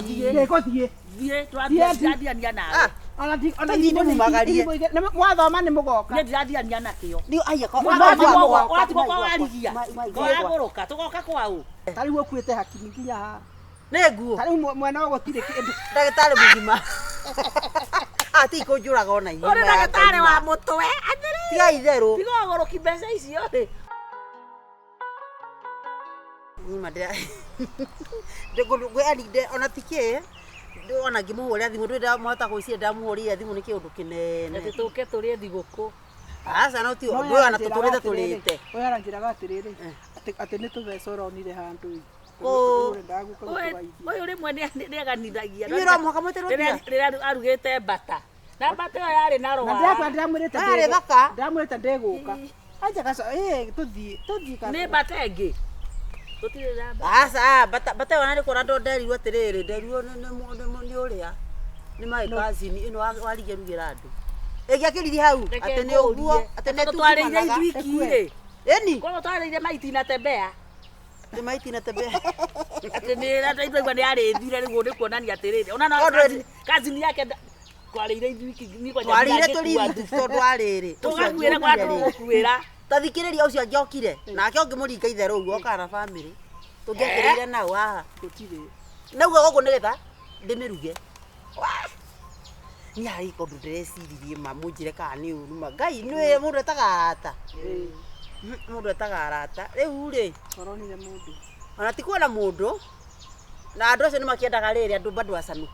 Thiĩ. Nĩngũthiĩ. Thiĩ, Thiĩ, thiĩ. ndirathiania nawe. Ah. Ona ndi- ona Tũthiĩ ithimũ nĩ- ndĩmumagarie. ithimũ mwathoma nĩ mũgoka. Niĩ ndirathiania nakĩo. Ndio aya kwa Ũratigwo ũratigwo kwa warigia. Kwa wagũrũka, tũgoka kwa ũ? Ta rĩu ũkuĩte hakiri nginya haha. Nĩ nguo. Ta rĩu mwena ũyũ gũtirĩ kĩndũ. Ndagĩtarĩ mũgima. Ah, ti kũnjũraga ona inyuĩ. Ũrĩ ndagĩtarĩ wa mũtwe. Atĩrĩrĩ. Tiga itherũ. Tiga ũgũrũki mbeca icio rĩ. Nyima ndĩra. Ndĩngũ yani ndĩ ona ti kĩ. Ona ngĩmũhũrĩra thimũ ndũĩ ndamũhota gwĩciria ndamũhũrĩire thimũ nĩ kĩũndũ kĩnene. Atĩ tũke tũrĩe thigũkũ. Aca no ti No ũndũ ona ũyũ tũtũrĩte aranjĩraga atĩrĩrĩ, tũrĩte. ũyũ aranjĩraga atĩrĩrĩ, atĩ nĩ tũbeca ũronire handũ ĩ. Kũ? Ũrendaga gũka gũtũgaithia. Ũyũ rĩmwe nĩaganithagia. Inyuĩ no mũhaka mwĩtĩrwo mbia? Rĩrĩa arugĩte mbata. Na mbata ĩyo yarĩ na Na rwara. ndĩrakwĩra ndĩramwĩrĩte Yarĩ thaka. Ndĩramwĩrĩte ndĩgũka. Anja gaco, ĩ tũthiĩ, tũthiĩ ka- Nĩ mbata ĩngĩ. Tũtirĩ na mbata. Aca bata bata ona nĩ kuona ndo nderirwo atĩrĩrĩ nderirwo nĩ ũrĩa nĩ my cousin ĩno warigia rugĩra andũ ĩgĩakĩriri hau Reke atĩ nĩ ũguo ngũrie. atĩ nĩ Tondũ twarĩire tungumanaga ithuĩ iki rĩ. ĩni Koguo twarĩire maiti na tembea. nĩ maiti na tembe Atĩ nĩ ndaigua nĩ arĩthire rĩu nĩ kuonania atĩrĩrĩ. Ona no Tondũ cousin yake twarĩire ithuĩ iki niĩ kwanja twarĩire ndingĩkua tũrĩ tondũ warĩrĩ Tũgakuĩra kwa tũgũkuĩra. tathikĩrĩria ũcio angĩokire nake ũngĩmũringa itherũ ũguo okaga na bamĩrĩ tũngĩakĩrĩire nau haha Gũtirĩ. nauga gũkũ nĩgetha ndĩmĩruge Wah! niĩ harĩ kũndũ ndĩreciririe ma mũnjĩre kana nĩ ũru ma ngai nĩ mũndũ etaga arata Ĩ, Mũndũ etaga arata rĩu rĩ ũronire mũndũ. ona ti kuona mũndũ na andũ acio nĩ makĩendaga rĩrĩ andũ bado acanuku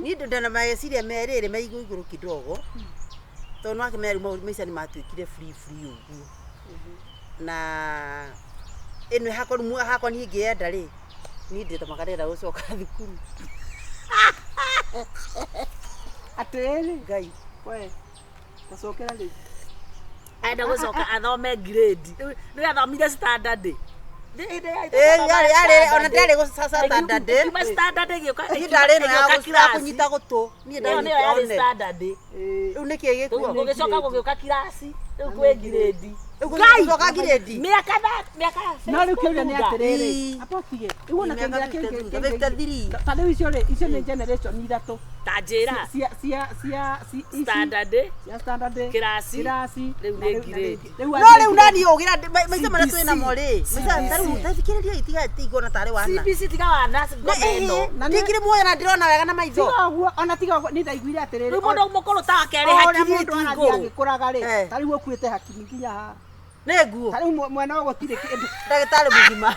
niĩ ndĩ na meciria me rĩrĩ me igũrũ igũrũ kidogo tondũ nĩ wakĩmenya rĩu maica nĩ matuĩkire free free ũguo na ĩno hakwa rĩu hakwa niĩ ngĩenda rĩ niĩ ndĩ tamaka ndĩrenda gũcoka thukuru Atĩrĩrĩ, ngai we, tacokera rĩngĩ. Arenda gũcoka athome grade. Rĩu nĩ athomire standard. Ĩ, yarĩ yarĩ ona ndĩarĩ gũ standard Kuma standard ĩgĩũka. niĩ ndarĩ ĩno ya ĩgĩũka ya kũnyita gũtũ niĩ Ĩyo nĩyo yarĩ ndanyita standard. Ĩ, rĩu nĩkĩ gĩkuo Gũgĩcoka gũgĩũka kirasi. Rĩu kwĩ grade. Rĩu gũcoka grade Mĩaka na mĩaka. No rĩu kĩũria nĩ atĩrĩrĩ, Ĩ. amba ũtige. Rĩu ona Mĩaka kĩũria kĩngĩ- 53, kĩngĩ- 53. Ta rĩu icio rĩ, icio nĩ generation ithatũ. Ta njĩra. Cia cia cia ici- Standard. cia standard, Kĩraci. kĩraci, Rĩu na nĩ na grade. rĩu no athiĩ rĩu grade. nani ũgĩra maica marĩa twĩ CBC. namo rĩ maica tarĩu tathikĩrĩria itiga tigona tarĩ wana CBC tiga wana ngoma ĩno. Na nĩ- ndingĩrĩ muoyo na ndĩrona wega na maitho Tiga ũguo, ona tiga ũguo, nĩ ndaiguire atĩrĩrĩ, Rĩu mũndũ mũkũrũ ta o wakerĩ ũrĩa hakiri mũndũ arathiĩ ĩtingũrũ. agĩkũraga rĩ, Eh. ta rĩu ũkuĩte hakiri nginya haha. nĩ nguo Ta rĩu mwena ũyũ gũtirĩ kĩndũ. ndagĩtarĩ mũgima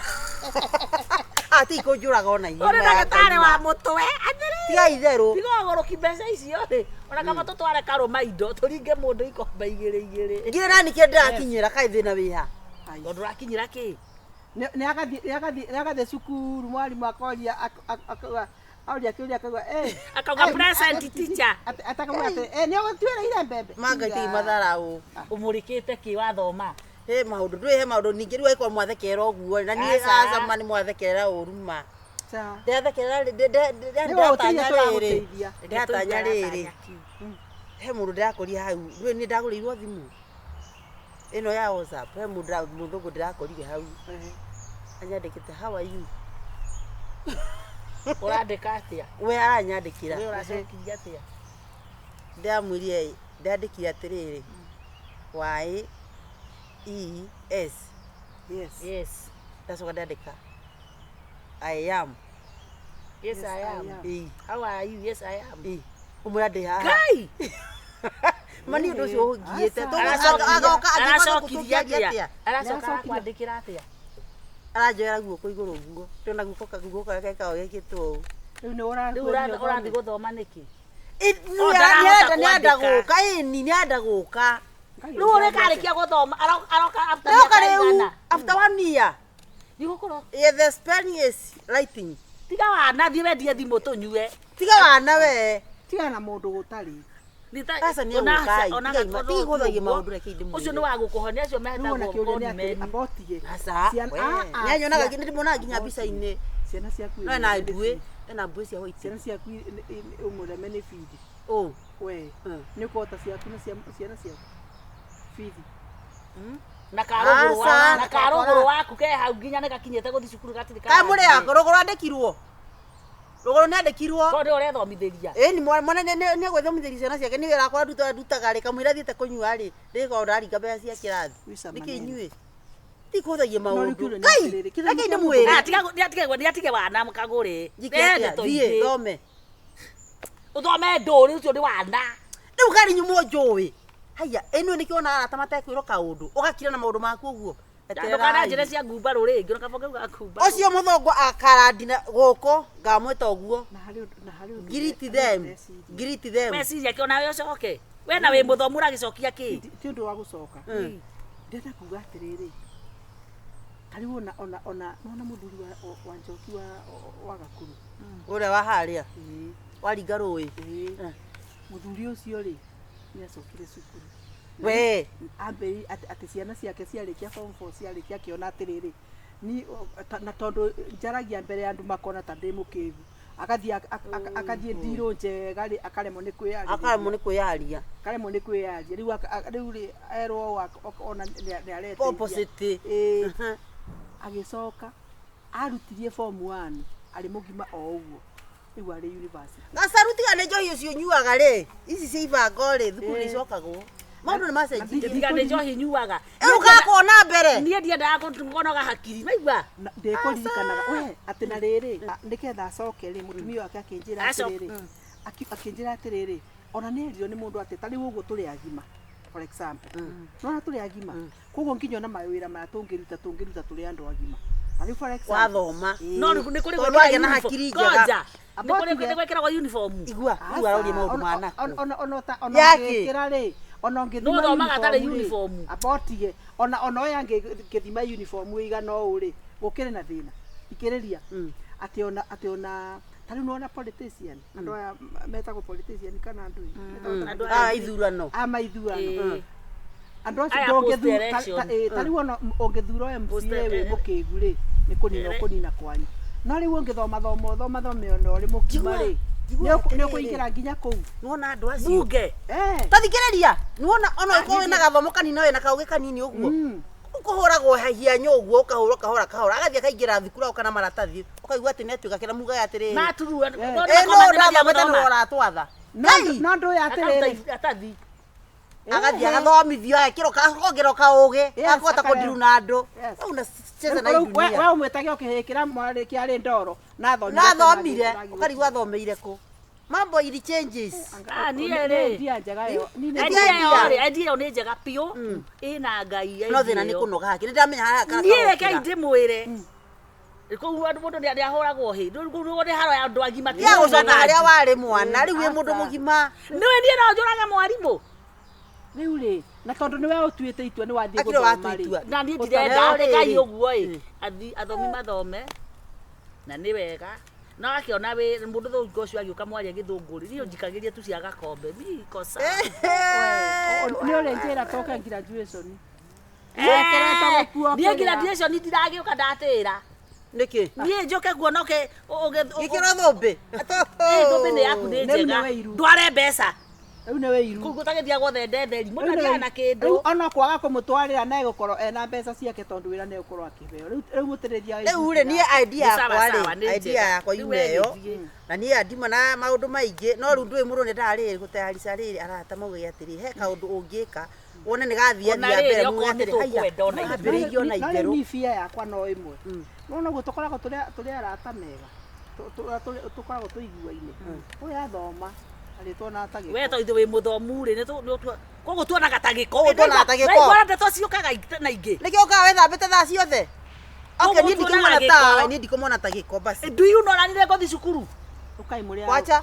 ah ti kũnjũraga ona inyuĩ Ũrĩ ndagĩtarĩ wa mũtwe. Atĩrĩrĩ. tiga itherũ Tiga ũgũrũki mbeca icio rĩ. Ona kaba tũtware karũma indo tũringe mũndũ ikombe igĩrĩ igĩrĩ. ngire nani kĩo ndĩrakinyĩra kaĩ thĩna wĩha Ai. Tondũ ũrakinyĩra kĩ? Nĩ agathiĩ cukuru mwarimũ akoria akauga auria kĩũria akauga eh Akauga present teacher. Atakauga atĩ eh nĩ ũgũtuĩrĩire mbembe. mangai ti matharaũ Ũmũrĩkĩte kĩ wathoma? he maũndũ ndũĩ he maũndũ ningĩ rĩu angĩkorwo mwathekerera ũguo na niĩ Aca. aca ma nĩ mwathekerera ũru ma Cha. ndĩrathekerera Nĩ gũgũteithia ndĩratanya rĩrĩ tũragũteithia. ndĩratanya rĩrĩ he mũndũ ndĩrakorire hau ndũĩ nĩ ndagũrĩirwo thimũ ĩno ya WhatsApp he mũndũ mũthũngũ ndĩrakorire hau anyandĩkĩte how are you Ũrandĩka atĩa? we aranyandĩkĩra We ũracokirie atĩa? ndĩramwĩrire ndandĩkire atĩrĩrĩ y e s Yes. Yes. ndacoka ndandĩka i am Yes, I I am. am. e How are you? Yes, I am. e ũmwĩra ndĩ haha Ngai! ma nĩ ũndũ ũcio ũngiĩte Aca. agoka Aracokirie atĩa atĩa? Aracoka Nĩaracokirie. arakwandĩkĩra atĩa? aranjoera guoko igũrũ ũguo ndĩrona guoko guoko gake kao gekĩtwo ũũ Rĩu nĩ Rĩu ũrakwĩrio ũrathiĩ gũthoma nĩkĩ? Ĩ, O, ndarahota nĩarenda kwandĩka. gũka ĩni nĩarenda gũka Rĩu ũrĩkarĩkia gũthoma aroka after ndoka mĩaka rĩu ĩigana? after one year Ndigũkorwo yeah, the spelling is writing tiga wana thiĩ wendie thimũ tũnyue. tiga wana we Tiga na mũndũ gũtarĩ. Aca nĩ egũka ĩ, tiga ima- tiga gũthagia maũndũ reke ndĩmwĩre. Ũcio nĩ wa gũkũhonia acio Rĩu ona metagwo kĩũria nĩ atĩrĩ, conmen. amba ũtige. aca Ciana- we ah, ah, nĩanyonaga nĩndĩmuonaga nginya mbica-inĩ Ciana ciaku no ena mbuĩ ena mbuĩ cia white Ciana ciaku ũmũreme nĩ bithi. ũ We. Nĩ ũkũhota ciaku na ciana ciaku. Bithi. Na karũgũrũ Aca. na karũgũrũ waku ke hau nginya nĩ gakinyĩte gũthiĩ cukuru gatirĩ kaĩ mũrĩ yako rũgũrũ andĩkirwo Rũgũrũ nĩ andĩkirwo. Korwo nĩwe ũrethomithĩria. Ĩni mwana nĩ egwĩthomithĩria ciana ciake nĩ wĩra wakwa ndutaga rĩ kamũira thiĩte kũnyua rĩ rĩkorwo ndaringa mbeca cia kĩrathi. Gwĩca Nĩkĩ maneno. inyuĩ? Ti kũhũthagia No, rĩu maũndũ. kĩũria nĩ Ngai, atĩrĩrĩ, kĩrĩa reke nĩ kĩa ndĩmwĩre. Ah, tiga nĩatige wana kagũre. Njike atĩa? Thiĩ thome. Ũthome ndũrĩ ũcio nĩ wana. Rĩu ngari nyumwo njũĩ. Haiya, ĩno nĩkĩo wonaga arata matekwĩrwo kaũndũ. Ũgakira na maũndũ maku ũguo. Ndũkana njĩre Etererai. cia ngumbarũ rĩngĩ ona kaba ngauga ngumbarũ. Ũcio mũthũngũ akarandina gũkũ ngamwĩta ũguo. Na harĩ ũndũ na harĩ ũndũ. Greet harĩ ũndũ them. ndeciria. Greet them. Meciria kĩ onawe ũcoke. We na wĩ mũthomu ũragĩcokia kĩ? Ti ũndũ wa gũcoka. Ndĩrenda kuga atĩrĩrĩ. Ta rĩu ona ona ona nona mũthuri wa Njoki wa Gakuru. Ũrĩa wa harĩa Ĩĩ. waringa rũĩ. Ĩĩ. Mũthuri ũcio rĩ nĩ acokire cukuru. We. Ambĩrĩirie atĩ ciana ciake ciarĩkia form 4 ciarĩkia akĩona atĩrĩrĩ ni na tondũ njaragia mbere ya andũ makona ta ndĩ mũkĩgu agathiĩ akathiĩ ndirũ njega rĩ akaremwo nĩ kwĩyarĩria Akaremwo nĩ kwĩyaria. akaremwo nĩ kwĩyaria rĩu rĩu rĩ erwo ũũ ona nĩ areteithia Opposite. Ĩĩ. Agĩcoka arutirie form 1 arĩ mũgima o ũguo rĩu arĩ university. Gacaru tiga nĩ njohi ũcio ũnyuaga rĩ ici cia ibango rĩ thukuru nĩ icokagwo maũndũ nĩ macenjirie. Tiga nĩ njohi nyuaga. Rĩu gakuona mbere. Niĩ ndiendaga kũnoga hakiri. Maigua? Ndĩkũririkanaga we atĩ na rĩrĩ nĩgetha acoke rĩ mũtumia wake akĩnjĩra atĩrĩrĩ akĩnjĩra atĩrĩrĩ ona nĩ erirwo nĩ mũndũ atĩ ta rĩu ũguo tũrĩ agima for example nona tũrĩ agima koguo nginya ona mawĩra maya tũngĩruta tũngĩruta tũrĩ andũ agima ta rĩu for example Wathoma. No nĩ kũrĩ Tondũ wagĩa na hakiri njega. Ngoja. Nĩ kũrĩ gwĩkĩragwo uniform. Igua, igua aroria maũndũ ma nakũ. Ona Yaki. ũngĩkĩra rĩ ona ũngĩthima No ũthomaga atarĩ uniform rĩ, uniform. amba ũtige ona ona ũyũ angĩthima uniform ĩigana ũũ rĩ gũkĩrĩ na thĩna thikĩrĩria atĩ ona atĩ ona ta rĩu nĩwona politician andũ aya metagwo politician kana andũ Andũ Ah, ithurano. a maithurano Ĩĩ. andũ acio Aya ndũngĩthura post-election. ta rĩu ona ũngĩthura MCA Post- wĩ mũkĩgu rĩ nĩ kũnina ũkũnina kwanyu no rĩu ũngĩthoma thoma ũthoma thome ona ũrĩ mũkima Njigua, rĩ njigua nĩ ũkũingĩra nginya kũu. Nĩwona andũ acio. Bunge. Eh. Ta thikĩrĩria, nĩwona ona ũkorwo wĩna gathomo kanini na wĩna kaũgĩ kanini ũguo. Ũkũhũragwo hianyũ ũguo ũkahũrwo kahora kahora agathiĩ akaingĩra thukuru agoka na maratathi ũkaigua atĩ nĩatuĩka kĩra mugaga atĩrĩrĩ Maturua. ĩ no ndathomete nĩwe ũratwatha. No Ngai! no ndũ ya atĩrĩrĩ Atathi. Agathiĩ agathomithio agekĩrwo akongerwo kaũgĩ Yes, akahota akareo. kũndiru na andũ. Yes. Rĩu na cheza na Rĩu hii dunia. we ũmwĩtage ũkĩhĩkĩra mwarĩ kĩarĩ ndoro na athomire Na athomire ũkarigwo athomeire kũ. Mambo ili changes. Ah, niĩ rĩ. ndia njega ĩyo Niĩ nĩ- Idea Idea ĩyo rĩ, idea ĩyo nĩ njega biũ. Ĩna Ngai. No thĩna nĩ kũnoga hakiri. Nĩndamenya harĩa kana Niĩ reke karokĩra. ndĩmwĩre. Kũu andũ mũndũ nĩ ahũragwo hĩ. Rĩu nĩ haro ya andũ agima. ti Tiga gũcoka mwana. harĩa warĩ mwana rĩu wĩ mũndũ Aca. mũgima. Nĩwe niĩ no njũrage mwarimũ. Rĩu rĩ na tondũ nĩwe ũtuĩte itua nĩ wathiĩ Akĩrĩ watua gũthoma rĩ itua. Na niĩ Ũtarĩ ndirenda rĩrĩ. rekai ũguo ĩ. Athomi mathome. Na nĩ wega. No akĩona wĩ mũndũ thũngũ ũcio agĩũka mwaria gĩthũngũ rĩ, niĩ njikagĩria tu cia gakombe. Mi kosa. Nĩ ũrĩ njĩra toke graduation Weterete gũkua Niĩ kĩrĩa. graduation ndiragĩũka ndatĩra. Nĩkĩ? Niĩ njoke kuona ũke Gĩkĩrwo thũmbĩ. Thũmbĩ nĩ yaku nĩ Rĩu nĩ njega. wĩiru. Ndware mbeca. Rĩu nĩ wĩiru. Kũu gũtagĩthiaga gwothe ndetheri. Mũndũ Rĩu nĩ athiaga na wĩiru. kĩndũ. Rĩu ona kwaga kũmũtwarĩra na egũkorwo ena mbeca ciake tondũ wĩra nĩ egũkorwo akĩheo rĩu rĩu mũtĩrĩria Rĩu rĩ niĩ idea Nĩ sawa, yakwa sawa, rĩ nĩ idea njega. yakwa Rĩu yuma we ĩyo gĩthiĩ. na niĩ andima na maũndũ maingĩ no rĩu ndũĩ mũndũ nĩ rĩrĩ gũtayarica rĩrĩ arata maugage atĩrĩ he kaũndũ ũngĩka wone nĩ gathiathia Ona rĩrĩ, mbere okorwo muge nĩ atĩrĩ haiya tũkwenda ona ithuĩ. ambĩrĩirie ona No rĩu itherũ niĩ bia yakwa no ĩmwe no noguo tũkoragwo tũrĩ arata mega tũkoragwo tũiguaine ũyũ athoma arĩtuonaga ta We gĩko to ithuĩ wĩ mũthomu rĩ, koguo tuonaga ta gĩko. Koguo tuonaga ta gĩko. Waigua ndeto ciũkaga na ingĩ. nĩkĩo ũkaga wĩthambĩte thaa ciothe. Okay, Koguo niĩ tuonaga ndikũmona gĩko. tawe niĩ ndikũmona ta gĩko basi. Do you know nani ngũthiĩ cukuru? ũkai mũrĩ Kwacha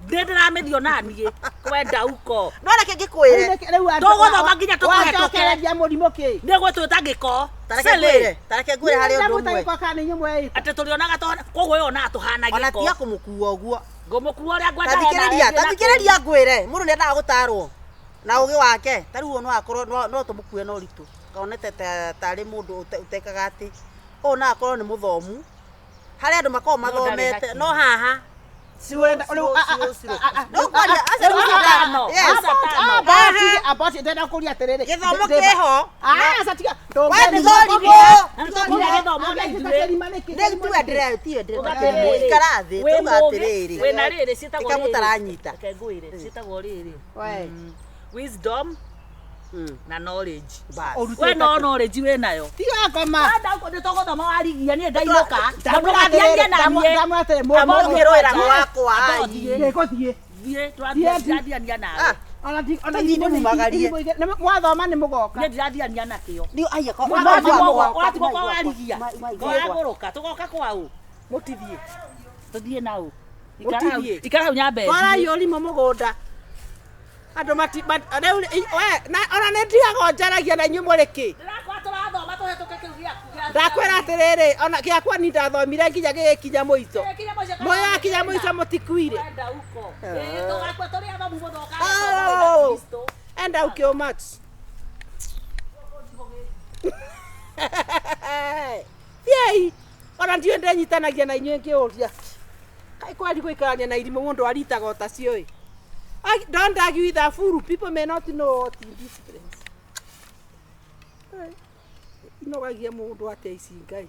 Nĩ ndĩramĩthiĩ ona niĩ kwenda uko. no reke ngĩkwĩre Tũgũthoma nginya tũkũhetũke. wacokereria mũrimũ kĩ Nĩ gwĩtwĩta gĩko. tareke Silly. ngwĩre tareke ngwĩre harĩ ũndũ ũmwe gĩko kana inyuĩ mweĩta Atĩ tũrĩonaga koguo yonaga tũhana ona gĩko. tiga kũmũkua ũguo. Ngũmũkua ũrĩa ngwenda Tathikĩrĩria tathikĩrĩria ngwĩre mũndũ nĩendaga gũtarwo na ũgĩ wake ta rĩu no akorwo no tũmũkue na ũritũ kaonete tarĩ mũndũ ũtekaga atĩ ũyũ no akorwo nĩ mũthomu harĩ andũ makoragwo No ndarĩ mathomete hakiri. no haha Siwenda Slow, slow, slow. No kwaria, aca rĩu Atano. Yes. Atano. About ndenda kũria atĩrĩrĩ. Gĩthomo kĩho. Ah, tiga. We nĩthorimwo. Nĩtũkire gĩthomo na ithuĩ. Nĩ tuwe ndĩre tiwe ndĩre Ũgatĩrĩrĩ. ikara thĩ Wĩ tuga mũũgĩ, atĩrĩrĩ wĩna rĩrĩ ciĩtagwo Tika rĩrĩ. mũtaranyita. Reke ngwĩre ciĩtagwo rĩrĩ We. Wisdom na knowledge. Bas. We no knowledge wĩ nayo. Tiga ngoma. Wenda ũguo nĩ tũgũthoma warigia niĩ ndainũka. Na ndũgathianie na niĩ. Ndamwĩra atĩrĩ, Amba mũndũ ũthiĩ Mũrũĩraga kwanja. wakwa, Amba ai. ũthiĩ. Nĩngũthiĩ. Thiĩ, Thiĩ, tũrathiania nawe. Ah, Ona ndi ona Tũthiĩ ndĩmumagarie. Mwathoma nĩ mũgoka. Niĩ ndirathiania nakĩo. Nĩ aiya ko Ũratigwo kwa warigia. Wagũrũka tũgoka kwaũ. Mũtithiĩ. Tũthiĩ naũ. Mũtithiĩ. Ikara hau nyambe. Twarai ũrimũ mũgũnda. Andũ mati rĩu we na ona nĩ ndigagwo njaragia na inyuĩ mũrĩ kĩ. Ndĩrakora tũrathoma tũhetũke kĩu gĩaku. Ndakwĩra atĩrĩrĩ ona gĩakwa ni ndathomire nginya gĩgĩkinya mũico. Gĩkinya mũico. Mũyakinya mũico mũtikuire. Enda uko. Ĩĩ tũgakua tũrĩ athomu mũno Oh. Kristo. Enda ukio much. Thiĩi. Ona ndiũĩ ndenyitanagia na inyuĩ ngĩũria. Kaĩ kwari gũikarania na irimũ mũndũ aritaga o tacio ĩ. Don't argue with a fool. People may not know what in this place. Inogagia mũndũ atĩa ici Ngai.